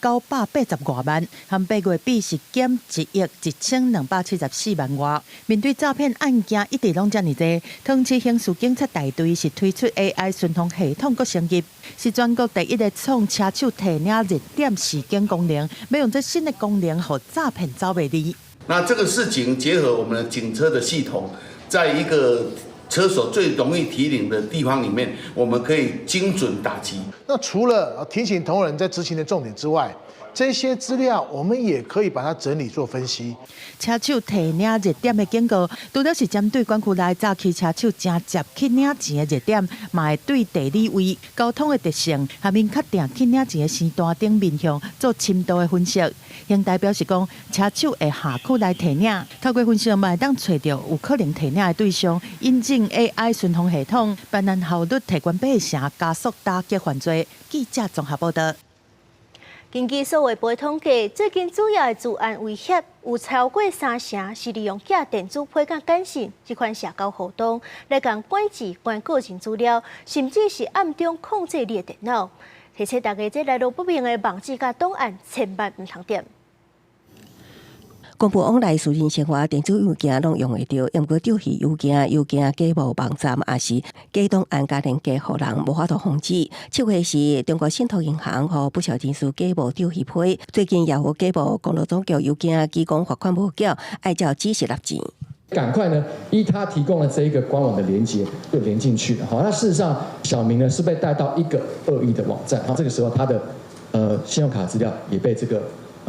6980外萬，和8月比是減1億1274萬外。面對詐騙案件一直攏攏遮爾濟。桃園市刑事警察大隊是推出 AI 巡防系統，閣升級，是全國第一个創車手提領熱點示警功能，欲用這新的功能，予詐騙走袂離。那這個事情結合我們的警車的系統，在一個車手最容易提領的地方裡面，我們可以精準打擊。那除了提醒同仁在執行的重點之外，這些資料我們也可以把它整理做分析。車手提領熱點的警告，除了是針對管區內早期車手誠捷去領錢的熱點，嘛會對地理位、交通的特性，和明確定去領錢的時段等面向做深度的分析。刑大表示講，車手會下區來提領，透過分析嘛會當揣著有可能提領的對象，引進 AI 巡防系統，辦案效率提懸八成，加速打擊犯罪。記者綜合報道。根據數位部統計，最近主要的資安威脅有超過三成是利用寄電子批佮簡訊這款社交活動來共管制關個人資料，甚至是暗中控制你的電腦。提醒大家，這來路不明的網址佮檔案，千萬毋通點。公布往來私人生活電子郵件攏用會著，毋過釣魚郵件、郵件假冒網站，抑是假檔案佮連結，予人無法度防止。7月時，中國信託銀行予不肖人士假冒釣魚批，最近也有假冒公路總局郵件，指講罰款無繳，愛照指示納錢。趕快呢，依他提供的這一個官網的連結就連進去了。好，那事實上小明呢是被帶到一個惡意的網站，好，這個時候他的信用卡資料也被這個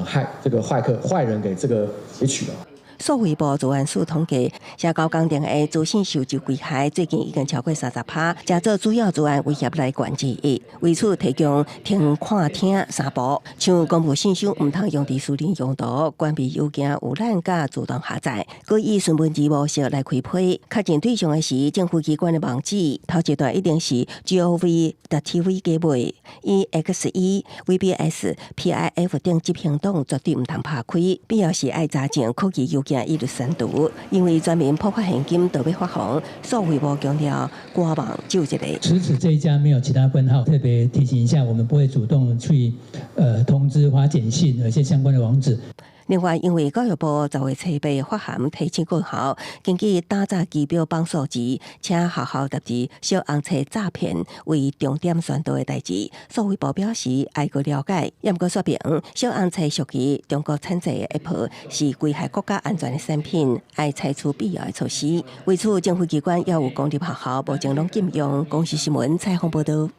害這個壞客壞人給這個截取了。數位部資安署統計，社交工程的資訊收集危害最近已經超過30%，成做主要資安威脅來源之一。為此提供聽、看、聽三步，像公布信息毋通用佇私人用途，關閉郵件預覽佮自動下載，閣以詢問字模式來開批。確認對象的是政府機關的網址，頭一段一定是 gov.tv 結尾，EXE、VBS、PIF 等執行檔絕對毋通拍開，必要時愛查證可疑郵件一律刪除，因為專門破發現金都欲發放，數位部強調官網只有一个。除此這一家沒有其他分號，特別提醒一下，我們不會主動去通知發簡訊，一些相關的網址。另外，因為教育部10月初八發函提醒各校，根據打詐儀表板數字，請學校特別小紅冊詐騙為重點宣導的代誌。數位部表示愛閣了解，毋過說明小紅冊屬於中國產製的 App，是危害國家安全的產品，愛採取必要的措施。為此，政府機關猶有公立學校目前攏禁用。公視新聞採訪報導。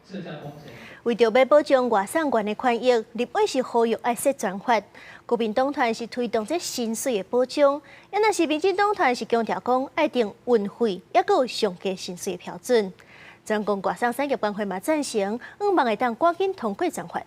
為著欲保障外送員的權益，立委是呼籲愛設專法。國民黨團是推動這薪水的保障，啊若是民進黨團是強調講愛定運費，抑閣有上低薪水的標準。全國外送產業工會嘛贊成，向望會當趕緊通過專法。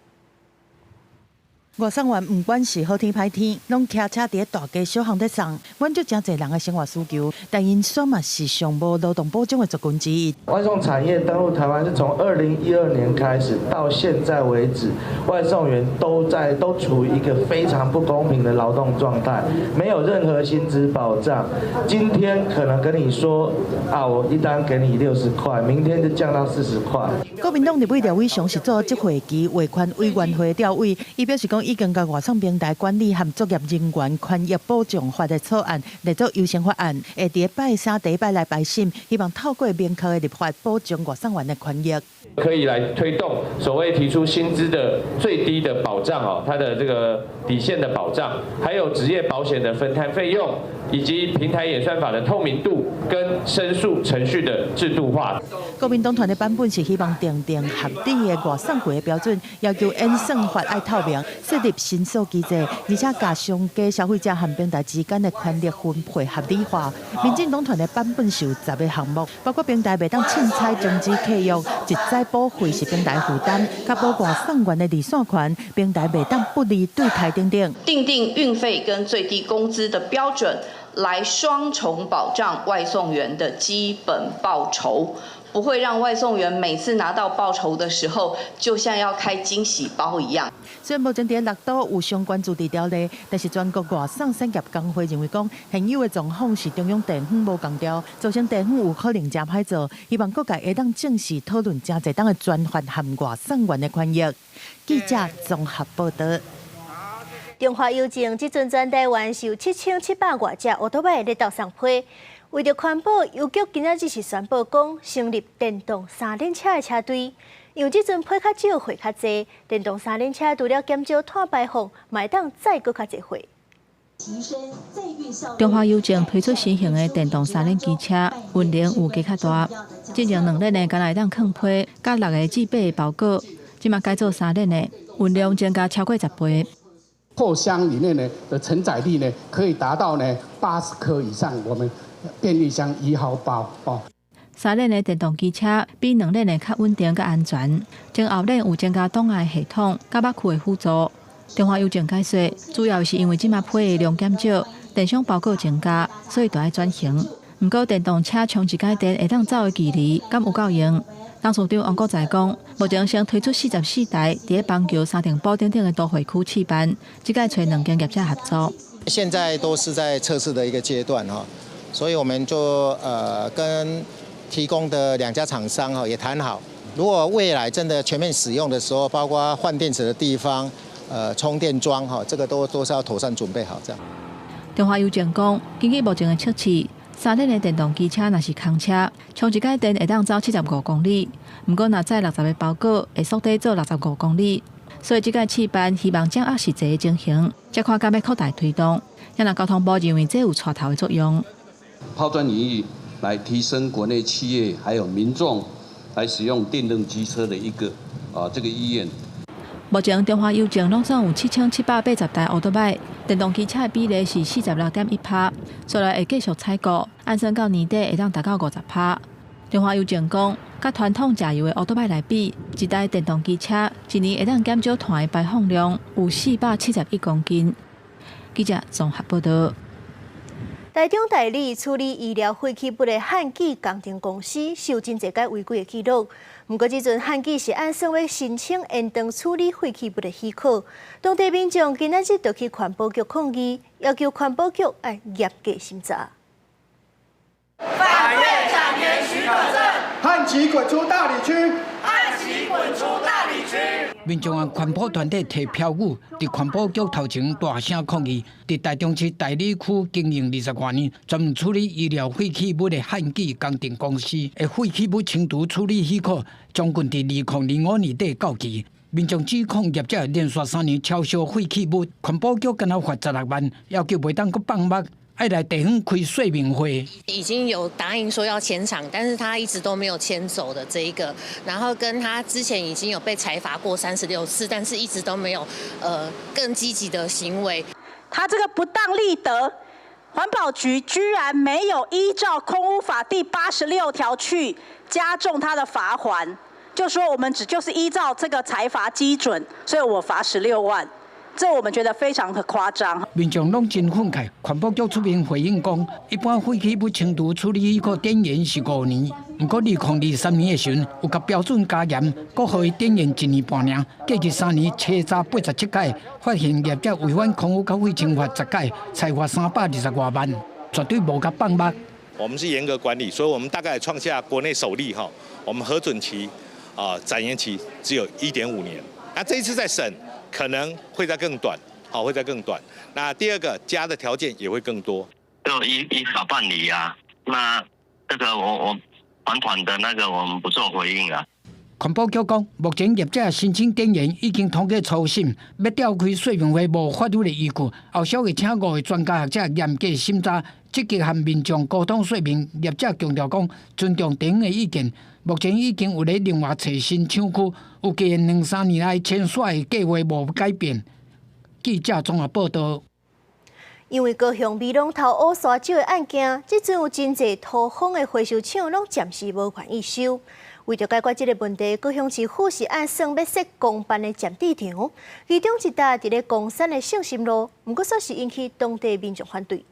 外送員毋管是好天歹天，攏騎車佇咧大街小巷咧送，滿足誠濟人的生活需求。但𪜶煞嘛是上無勞動保障的族群之一。外送產業登陸台灣是從2012年開始到現在為止，外送員都在都處於一個非常不公平的勞動狀態，沒有任何薪資保障。今天可能跟你說啊，我一單給你60塊，明天就降到40塊。國民黨立委廖偉雄是組織會期維權委員會召委，伊表示講已經共外送平台管理和作業人員權益保障法的草案列做優先法案，會佇拜三第一擺來排審，希望透過明確的立法保障外送員的權益。可以來推動所謂提出薪資的最低的保障哦，它的這個底線的保障，還有職業保險的分攤費用，以及平台演算法的透明度跟申訴程序的制度化。國民黨團的版本是希望訂定合理的外送費的標準，要求演算法愛透明，設立申訴機制，而且共商家消費者和平台之間的權力分配合理化。民進黨團的版本是有10個項目，包括平台袂當凊彩終止契約，一再保費是平台負擔，確保外送員的離線權，平台袂當不利對台等等。訂定運費跟最低工資的標準，來雙重保障外送員的基本報酬。不會讓外送員每次拿到報酬的時候，就像要開驚喜包一樣。雖然目前佇六都有相關自治條例，但是全國外送產業工會認為講，現有的狀況是中央地方無仝調，造成地方有可能誠歹做。希望各界會當正視討論誠濟冬的專法和外送員的權益。記者綜合報導。中華郵政這陣全台灣是有7700外隻歐多擺咧鬥送批。為著環保，郵局今仔日是宣布講成立電動三輪車的車隊，因為這陣批較少，貨較濟，電動三輪車除了減少碳排放，嘛會當載閣較濟貨。中華郵政推出新型的電動三輪機車，運能有加較大。之前兩輪的敢若會當囥批，佮6個至8個包裹，這馬改做三輪的，運量增加超過10倍。後箱裡面呢的承載力呢，可以達到呢80顆以上，我們便利箱1號包哦。三輪的電動機車比兩輪的較穩定、佮安全。前後輪有增加擋礙系統、佮北區的輔助。中華郵政解說，主要是因為這馬批的量減少，電商包裹增加，所以就愛轉型。毋過電動車充一擺電會當走的距離，敢有夠用？董事長王國才講，目前先推出44台，佇咧板橋、三重埔等等的都會區試辦，這擺揣兩間業者合作。現在都是在測試的一個階段哈，所以我們就跟提供的兩家廠商哈也談好，如果未來真的全面使用的時候，包括換電池的地方、充電樁哈，這個都是要妥善準備好這樣。中華郵政講，根據目前的測試，三輪的電動機車若是空車，充一擺電會當走75公里。毋過若載60個包裹，會縮短做65公里。所以這擺試辦希望掌握實際的情形，才看敢欲擴大推動。也若交通部認為這有帶頭的作用。拋磚引玉，來提升國內企業還有民眾來使用電動機車的一個這個意願。目前中華郵政攏總有7780台歐多擺電動機車的比例是46.1%，將來會繼續採購，按算到年底會當達到50%。中華郵政講，佮傳統柴油的歐多擺來比，一台電動機車一年會當減少碳的排放量有471公斤。記者綜合報導。台中代理處理醫療廢棄物的漢記工程公司受真濟擺違規的記錄，毋過這陣漢記是按算欲申請延長處理廢棄物的許可，當地民眾今仔日就去環保局抗議，要求環保局愛嚴格審查。反對展延許可證，漢記滾出大里區，漢記滾出大里區。民眾和環保團體提標語，佇環保局頭前大聲抗議。佇台中市大里區經營20外年，專門處理醫療廢棄物的漢記工程公司的廢棄物清除處理許可，將近佇2005年底到期。民眾指控業者連續3年超燒廢棄物，環保局敢若罰16萬，要求袂當閣放目。愛來地方開說明會，已經有答應說要遷廠，但是他一直都沒有遷走的這一個，然後跟他之前已經有被裁罰過36次，但是一直都沒有更積極的行為。他這個不當利得，環保局居然沒有依照空污法第86條去加重他的罰鍰，就說我們只就是依照這個裁罰基準，所以我罰16萬。這我們覺得非常的誇張。民眾攏真憤慨，環保局出面回應講，一般廢棄物清除處理許可展延是5年，毋過2023年的時陣有共標準加嚴，閣予伊展延一年半爾。過去3年查查87擺，發現業者違反空污佮廢清法10擺，裁罰320外萬，絕對無共放目。我們是嚴格管理，所以我們大概創下國內首例哈。我們核准期啊展延期只有1.5年，那這一次再審，可能會再更短，好，會再更短。那第二個加的條件也會更多。就依法辦理啊。那這個我還款的那個我們不做回應啊。環保局講，目前業者申請展延已經通過初審，欲調開說明會無法律的依據，後續會請5個專家學者嚴格審查，積極和民眾溝通說明。業者強調講，尊重地方的意見。目前已經有咧另外揣新廠區，預計兩三年內遷徙的計劃無改變。記者綜合報導。因為高雄美濃頭烏沙石的案件，這陣有真濟土方的回收廠攏暫時無願意收。為著解決這個問題，高雄市府是按算欲設公辦的撿地場，其中一搭佇咧岡山的聖心路，毋過煞是引起當地民眾反對。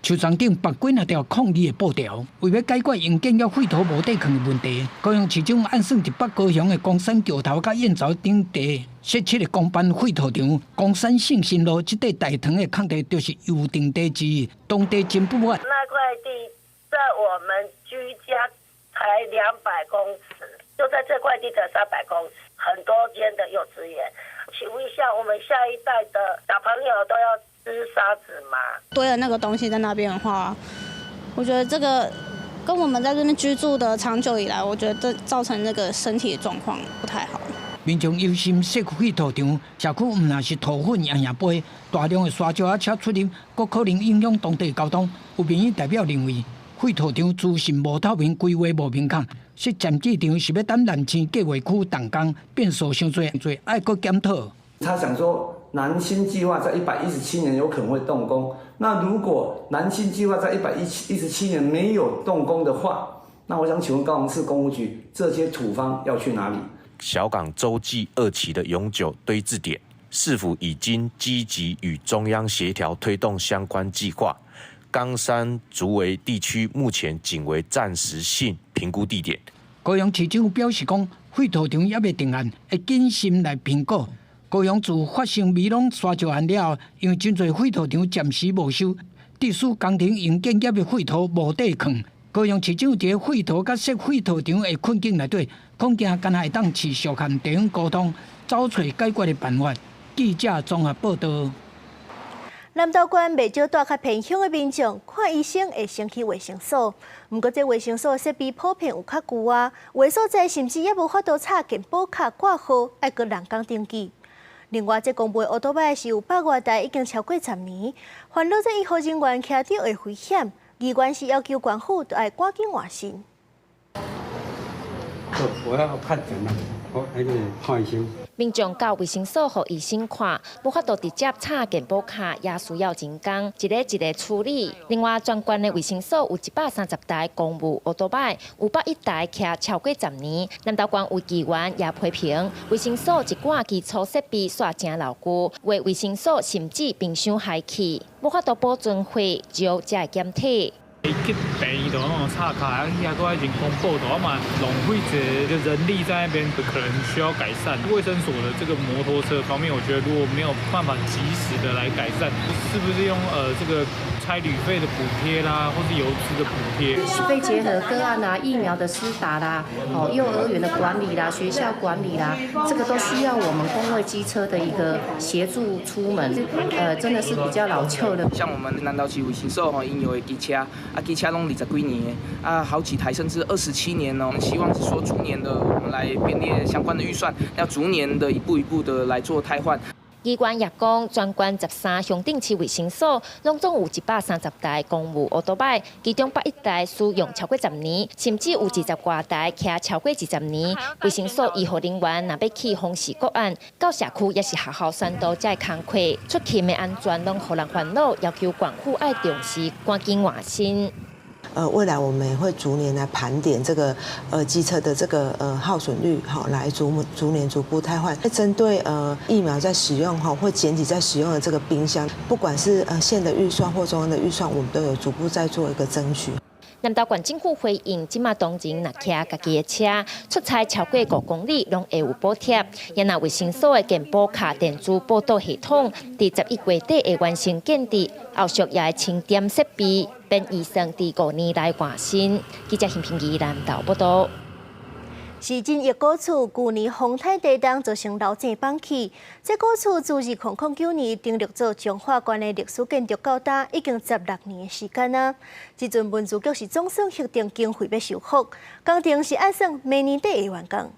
樹叢頂綁幾若條抗議的布條，為欲解決營建業廢土無地囥的問題，高雄市長按算佇北高雄的岡山橋頭佮燕巢頂地設置的公辦廢土場。岡山聖心路這塊大長的空地就是預定地之一，當地真不滿。那塊地在我們居家才200公尺，就在這塊地才300公尺，很多間的幼稚園。請問一下，我們下一代的小朋友都要這是沙子嗎？堆了那個東西在那邊的話，我覺得這個跟我們在這邊居住的長久以來，我覺得這造成這個身體的狀況不太好。民眾憂心設廢土場，社區毋但是土粉樣樣飛，大量的沙石仔車出入，閣可能影響當地交通。有民意代表認為，廢土場資訊無透明，規劃無明確，設暫置場是欲等南星計劃區動工，變數傷濟，濟愛閣檢討。他想說，南星計劃在117年有可能會動工，那如果南星計劃在117年沒有動工的話，那我想請問高雄市工務局，這些土方要去哪裡？小港洲際二期的永久堆置點，是否已經積極與中央協調推動相關計劃？岡山竹圍地區目前僅為暫時性評估地點。高雄市長表示講，廢土場猶未定案，會謹慎來評估。高雄自發生美濃沙石案了後，因為真濟廢土場暫時沒收，致使工程營建業的廢土無地囥。高雄市長佇廢土佮設廢土場的困境內底，恐驚干焦會當持續和地方溝通，找揣解決的辦法。記者綜合報道。南投縣袂少蹛較偏鄉的民眾看醫生會先去衛生所，毋過這衛生所設備普遍有較舊啊，有的所在甚至猶無法度插健保卡掛號，愛閣人工登記。另外，這公務歐多擺是有百外台，已經超過十年，煩惱這醫護人員騎著會危險，議員是要求縣府著愛趕緊換新。我要看診啊，我那個看醫生。民眾到衛生所予醫生看，無法度直接插健保卡，也需要人工一個一個處理。另外，全縣的衛生所有130台公務歐多擺，有101台騎超過十年。南投縣有議員也批評，衛生所一寡基礎設備煞誠老舊，有的衛生所甚至冰箱壞去，無法度保存血藥才會檢體。去病院就那種插卡，遐閣愛人工報到嘛，浪費這個人力在那邊，可能需要改善。衛生所的這個摩托車方面，我覺得如果沒有辦法及時的來改善，是不是用這個差旅費的補貼啦，或是油資的補貼？肺結核個案啊，疫苗的施打啦，哦，幼兒園的管理啦，學校管理啦，這個都需要我們公衛機車的一個協助出門。真的是比較老舊的。像我們南投市衛生所吼，𪜶有的機車。啊，機車攏二十幾年的，啊，好幾台甚至27年哦。我們希望是說逐年的，我們來編列相關的預算，要逐年的一步一步的來做汰換。議員也講，全縣13鄉鎮市衛生所，攏總有130台公務歐多擺，其中101台使用超過十年，甚至有20外台騎超過20年。衛生所醫護人員若欲去訪視個案，到社區抑是學校宣導才會工課，出勤的安全攏予人煩惱，要求縣府愛重視，趕緊換新。未來我們也會逐年來盤點這個機車的這個耗損率，好來逐年逐步汰換。針對疫苗在使用哈或檢體在使用的這個冰箱，不管是縣的預算或中央的預算，我們都有逐步在做一個爭取。南投縣政府回應，這馬當前若騎家己的車出差超過5公里，攏會有補貼。也若衛生所的健保卡電子報到系統，佇11月底會完成建置，後續也會清點設備，編預算佇5年內換新。記者陳平儀南投報道。市政益古厝舊年風颱地動造成樓頂崩去，這古厝自2009年登錄做彰化縣的歷史建築到今已經16年的時間啊。這陣文資局是總算核定經費欲修復，工程是按算明年底會完工。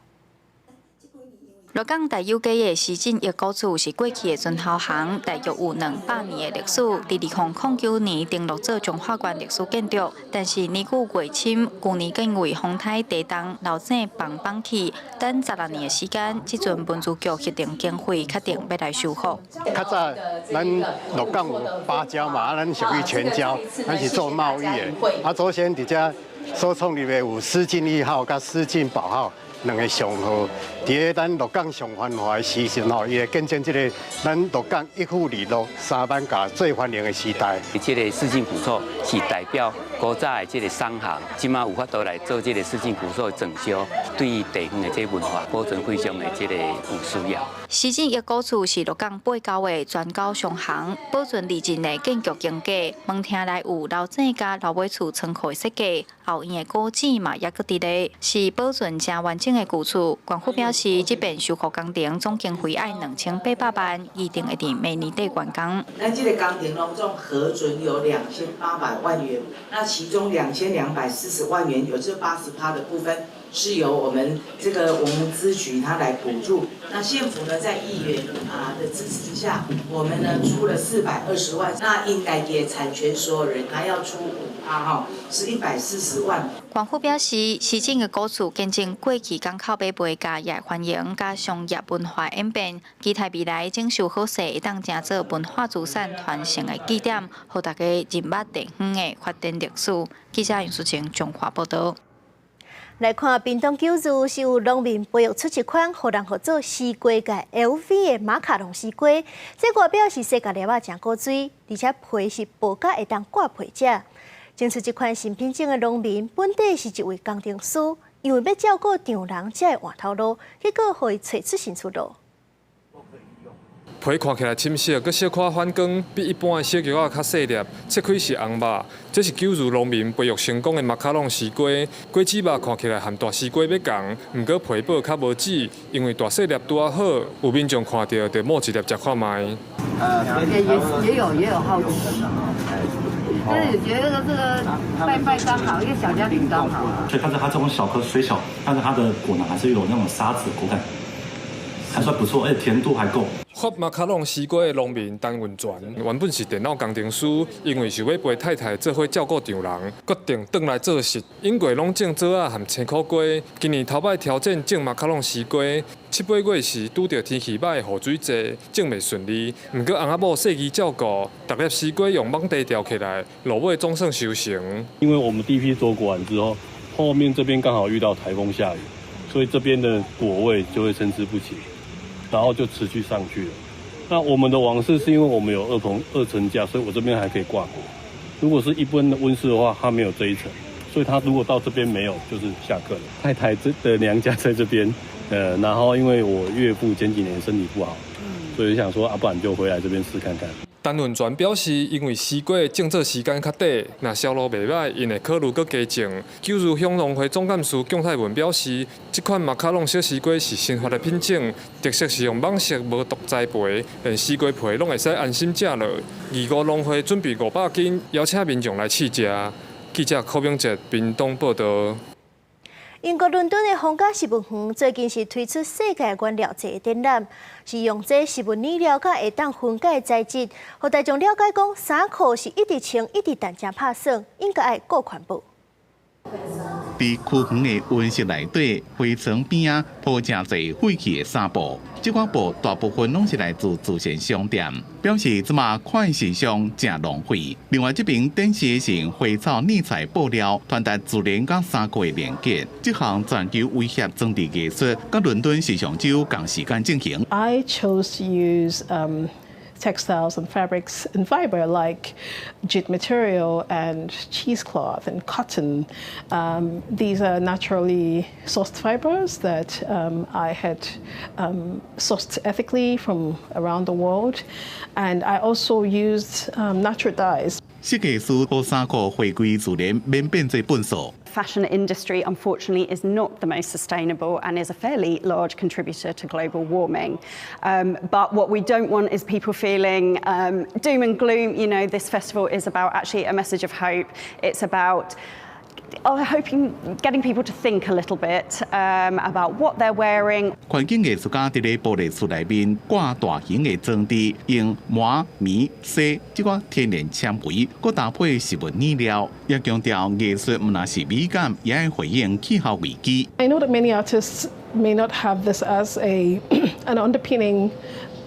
鹿港大有街的施進益古厝是過去的船頭行，大約有200年的歷史。佇2009年登錄做彰化縣歷史建築，但是年久月深，舊年更為風颱地動樓頂崩崩去，等16年的時間，這陣文資局核定經費，確定欲來修復。較早咱鹿港有芭蕉嘛，啊，咱屬於全蕉，咱是做貿易的。啊，祖先佇遮所創立的有施進一號佮施進寶號兩个商號，佇咧咱鹿港上繁華的時陣吼，伊會見證這个咱鹿港一府二鹿三艋舺最繁榮的時代。這个施進古厝是代表古早的這个商行，這馬有法度來做這个施進古厝的整修，對地方的這個文化保存非常的這個有需要。施進益古厝是鹿港八九的全九商行，保存二進的建築風格。門廳內有老井佮老尾厝倉庫的設計，後院的古井嘛猶閣佇咧，是保存誠完整的舊厝。縣府表示，這遍修復工程總經費愛2800萬，預定會佇明年底完工。那這個工程攏總核准有2800萬元，那其中2240萬元有這80趴的部分是由我們這個文資局它來補助。那縣府呢，在議員啊的支持之下，我們呢出了420萬。那應該給產權所有人，他要出5趴哈，是140萬。縣府表示，施進的古厝見證過去港口買賣佮業繁榮佮商業文化演變，期待未來整修好勢，會當成做文化資產傳承的據點，予大家認捌地方的發展歷史。記者楊淑晴彰化報導。來看屏東九如是有農民培育出一款予人號做西瓜界 LV 的馬卡龍西瓜，這外表是西瓜粒仔誠古錐，而且皮是薄甲會當割皮食。種出這款新品種的農民本底是一位工程師，因為欲照顧丈人才會換頭路，結果予伊揣出新出路。皮看起來深色，閣小可反光，比一般的小橘仔較細粒，切開是紅肉。這是九如農民培育成功的馬卡龍西瓜，果子肉看起來和大西瓜欲仝，毋過皮薄較無籽，因為大細粒拄仔好，有民眾看著就摸一粒食看覓。也有好奇，但是覺得這個拜拜剛好，一個小家庭剛好。所以它這種小顆雖小，但是它的果囊還是有那種沙子果感，還算不錯，而且甜度還夠。發馬卡龍西瓜的農民陳雲泉，原本是電腦工程師，因為想欲陪太太做伙照顧丈人，決定轉來做實。永過攏種棗仔和青苦瓜，今年頭擺挑戰種馬卡龍西瓜，七八月時拄著天氣䆀、雨水濟，種袂順利。毋過翁仔某細膩照顧，逐粒西瓜用蠓袋吊起來，落尾總算收成。因為我們第一批做果完之後，後面這邊剛好遇到颱風下雨，所以這邊的果味就會參差不齊。然後就持續上去了。那我們的網室是因為我們有二棚二層架，所以我這邊還可以掛果。如果是一般的溫室的話，它沒有這一層，所以它如果到這邊沒有，就是下課了。太太這的娘家在這邊，然後因為我岳父前幾年身體不好，所以想說啊，不然就回來這邊試看看。陳雲泉表示，因為西瓜的種植時間較短，若銷路袂䆀，𪜶會考慮閣加種。九如鄉農會總幹事蔣泰文表示，這款馬卡龍小西瓜是新發的品種，特色是用網室無毒栽培，連西瓜皮攏會使安心食落。二五農會準備500斤，邀請民眾來試食。記者柯明哲屏東報導。英國倫敦的皇家植物園最近是推出世界原料節的展覽，是用這植物染料佮會當分解材質，予大眾了解講衫褲是一直穿一直澹誠拍算，應該愛顧環保。佇區園的溫室內底，花窗邊仔鋪誠濟廢棄的衫布，這款布大部分攏是來自慈善商店，表示這馬快時尚誠浪費。另外，這邊展示的是花草染彩布料，傳達自然佮衫褲的連結。這項全球威脅裝置藝術，佮倫敦時尚週仝時間進行。 I chose to use textiles and fabrics and fiber like jute material and cheesecloth and cotton. These are naturally sourced fibers that I had sourced ethically from around the world. And I also used natural dyes. 設計師予衫褲回歸自然，免變做糞掃。 Fashion industry, unfortunately, is not the most sustainable and is a fairly large contributor to global warming. But what we don't want is people feeling doom and gloom. This festival is about actually a message of hope. It's about hoping getting people to think a little bit about what they're wearing. 環境藝術家佇咧玻璃厝內面掛大型的裝置，用麻、棉、紗這款天然纖維，閣搭配植物染料，也強調藝術毋但是美感，也愛回應氣候危機。 I know that many artists may not have this as an underpinning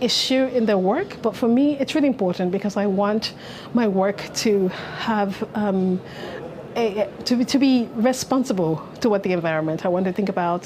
issue in their work, but for me, it's really important because I want my work to have To be responsible toward the environment. I want to think about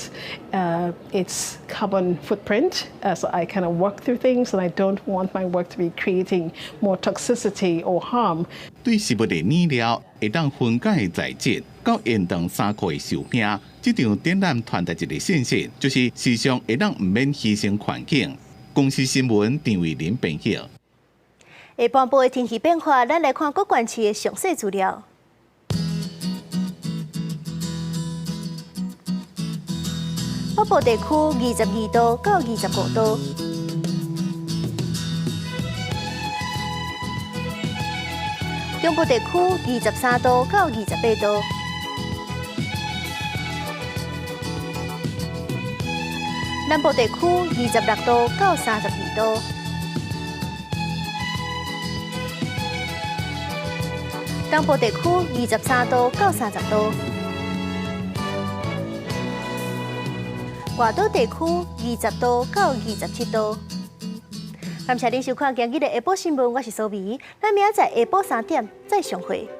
its carbon footprint as I kind of work through things, and I don't want my work to be creating more toxicity or harm. 對食物的染料會當分解材質，到延長衫褲的壽命，這場展覽傳達一个信息，就是時尚會當毋免犧牲環境。公視新聞陳慧琳編輯。下半部的天氣變化，咱來看各縣市的詳細資料。北部地區22度到25度，中部地區23度到28度，南部地區26度到32度，東部地區23度到30度。外島地區20度到27度。感謝您收看今日的下晡新聞，我是蘇美，咱明仔載下晡3點再相會。